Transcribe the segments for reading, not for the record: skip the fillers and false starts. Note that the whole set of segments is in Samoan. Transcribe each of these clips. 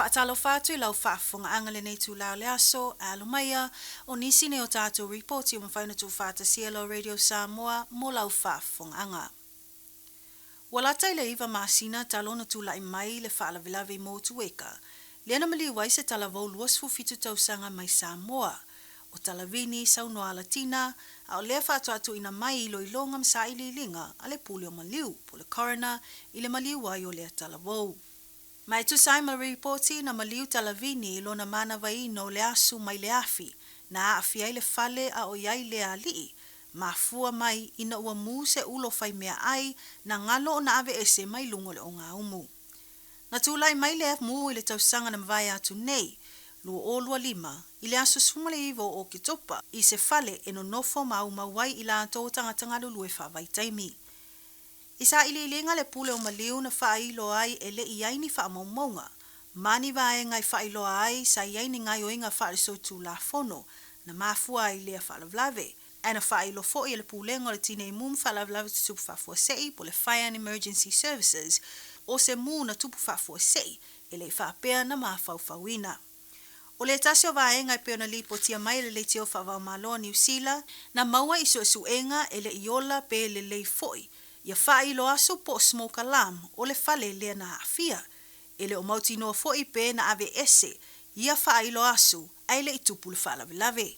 Faatalofa atu i lau faafofogaaga i lenei itula o le aso, e alo maia, o nisi nei o tatou ripoti ua mafai ona tuufaatasia e lau Radio Samoa mo lau faafofogaaga. Ua lata i le iva masina talu ona tulai mai le faalavelave i Motueka, lea na maliu ai se talavou 27 tausaga mai Samoa. O Talavini Saunoa Alatina, a o lea faatoa tuuina mai i iloiloga ma sailiiliga a le Pule o Maliu, po o le Coroner, i le maliu ai o lea talavou. Ma e tusa ai ma le ripoti, na maliu Talavini i lona manavaina o le asu mai le afi na aafia ai le fale a o i ai lea alii, mafua mai ina ua mu se ulo fai meaai na galo ona aveese mai luga o le ogaumu. Na tulai mai lea mu i le tausaga na mavae atu nei, 2025, i le aso 19 o Oketopa, i se fale e nonofo ma aumau ai i latou o tagata galulue faavaitaimi. I sailiiliga le pule o maliu na faailoa ai e le i ai ni faamaumauga ma ni vaega e faailoa ai sa i ai ni gaoioiga faale-solitulafono na mafua ai lea faalavelave. Ae na faailoa foi e le Pulega o le Tinei Mu ma Faalavelave Tutupu Faafuasei po o le Fire and Emergency Services o se mu na tupu faafuasei e le i faapea na mafaufauina. O le tasi o vaega e pei ona lipotia mai e le Leitio Faavaomalo a Niu Sila, na maua i suesuega e le i ola pe lelei foi ia faailo asu po o smoke alarm o le fale lea na aafia. E le o mautinoa foi pe na aveese ia faailo asu ae le i tupu le faalavelave.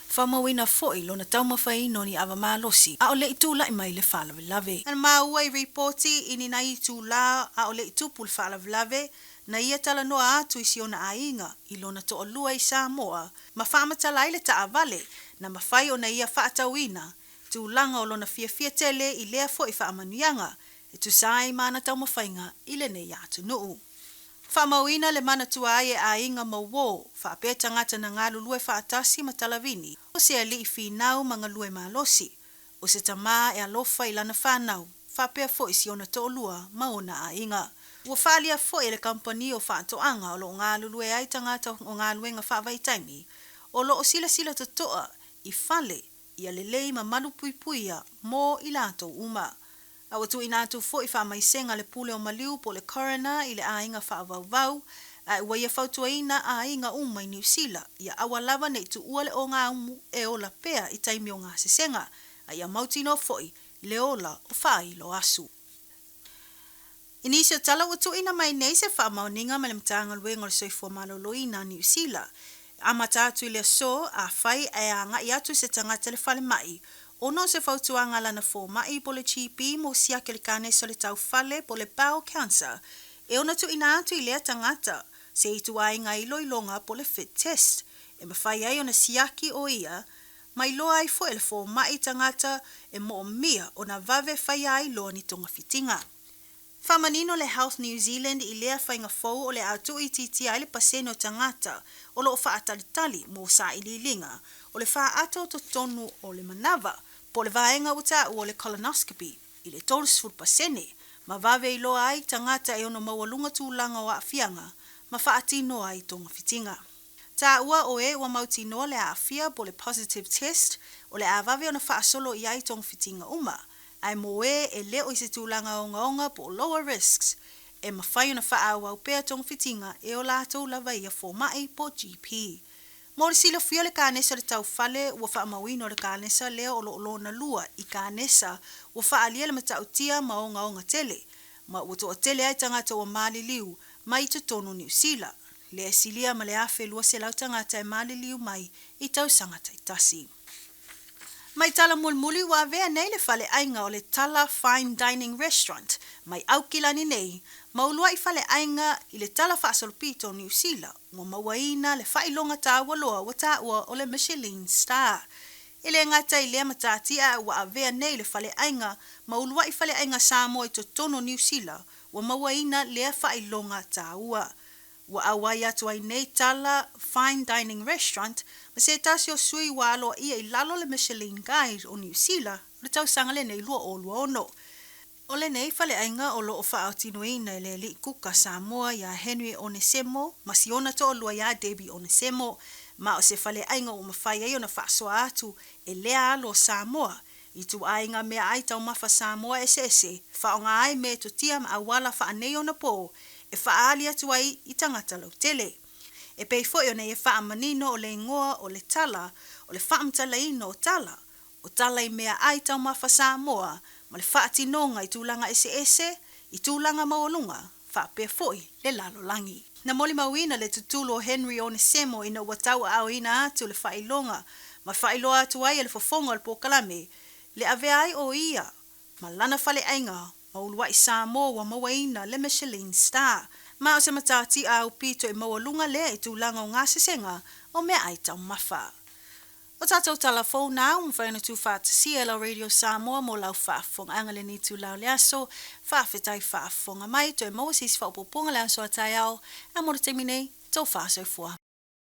Faamauina foi lona taumafaina o ni ava malosi a o le i tulai mai le faalavelave. Na maua i ripoti i ni nai itulā a o le i tupu le faalavelave, na ia talanoa atu i si ona aiga i lona toalua i Samoa ma faamatala ai le taavale na mafai ona ia faatauina tulaga o lona fiafia tele i lea foi faamanuiaga e tusa ai ma ana taumafaiga i lenei atunuu. Faamauina le manatua ai e aiga ma uō faapea tagata na galulue faatasi ma Talavini, o se alii finau ma galue malosi, o se tamā e alofa i lana fanau, faapea foi si ona toalua ma ona aiga. Ua faaalia foi e le kamupani o faatoaga o lo o galulue ai tagata o galuega faavaitaimi, o lo o silasila totoa i fale ia lelei ma malupuipuia mo i latou uma. A ua tuuina atu foi faamaisega a le Pule o Maliu po o le Coroner i le aiga faavauvau, ae ua ia fautuaina aiga uma i Niu Sila ia aua lava ne i tuua le ogaumu e ola pea i taimi o gasesega, a ia mautinoa foi le ola o faailo asu. I nisi o tala ua tuuina mai nei se faamaoniga mai le Matagaluega o le Soifua Maloloina a Niu Sila, e amata atu i le aso, afai ae agai atu se tagata i le falemai ona o se fautuaga a lana fomai po o le GP mo siaki o le kanesa o le taufale po o le bowel cancer, e ono tuuina atu i lea tagata se ituaiga iloiloga po o le fit test e mafai ai ona siaki o ia ma iloa ai foi e le fomai tagata e moomia ona vave faia ai loa ni togafitiga. Faamanino le Health New Zealand i lea faiga fou o le a tuuitiitia ai le pasene o tagata o lo o faatalitali mo sailiiliga o le faaato o totonu o le manava po o le vaega ua taua o le colonoscopy i le 30% ma vave iloa ai tagata e ono maualuga tulaga o aafiaga ma faatino ai togafitiga. Taua o e ua mautinoa le aafia po o le positive test o le a vave ona faasolo i ai togafitiga uma, ae mo e e le o i se tulaga ogaoga po o lower risks, e mafai ona faaauau pea togafitiga e o latou lava ia fomai po o GP. Mo le silafia o le kanesa o le taufale, ua faamauina o le kanesa lea o lo o lona lua i kanesa ua faaalia le matautia ma ogaoga tele, ma ua toatele ai tagata ua maliliu mai totonu o Niu Sila, lea e silia ma le 1,200 tagata e maliliu mai i tausaga taitasi. Mai tala mulimuli ua avea nei le faleaiga o le Tala Fine Dining Restaurant mai Aukilani nei ma uluai faleaiga i le tala faasolopito o Niu Sila ua mauaina le faailoga taua loa ua taua o le Michelin Star. E le gata i lea matatia ae ua avea nei le faleaiga ma uluai faleaiga Samoa i totonu o Niu Sila ua mauaina lea faailoga taua. Ua auai atu ai nei Tala Fine Dining Restaurant ma se tasi o sui ua aloaia i lalo o le Michelin Guide o Niu Sila o le tausaga lenei 2026. O lenei faleaiga o lo o faaotinoina e le alii kuka Samoa iā Henry Onesemo ma si ona toalua iā Debbie Onesemo, ma o se faleaiga ua mafai ai ona faasoa atu e lea alo o Samoa Ituaiga meaai taumafa Samoa eseese, faaaoga ai metotia ma auala faaneionapo e faaali atu ai i tagata lautele. E pei foi ona ia faamanino o le igoa o le tala o le faamatalaina o tala, o tala i meaai taumafa Samoa ma le faatinoga i tulaga eseese, i tulaga maualuga faapea foi le lalolagi. Na molimauina le tutulu o Henry Onesemo ina ua tauaaoina atu le faailoga ma faailoa atu ai e le fofoga o le polokalame le avea ai o ia ma lana faleaiga ma uluai Samoa ua mauaina le Michelin Star. Ma o se matatia aupito i maualuga lea i tulaga o gasesega o meaai taumafa. O tatou tala fou na ua mafai ona tuufaatasia e lau Radio Samoa mo lau faafofogaaga i lenei itula o le aso. Faafetai faafofoga mai, toe maua se isi faaopoopoga i le aso a taeao, ae mo le taimi nei, tou faasoifua.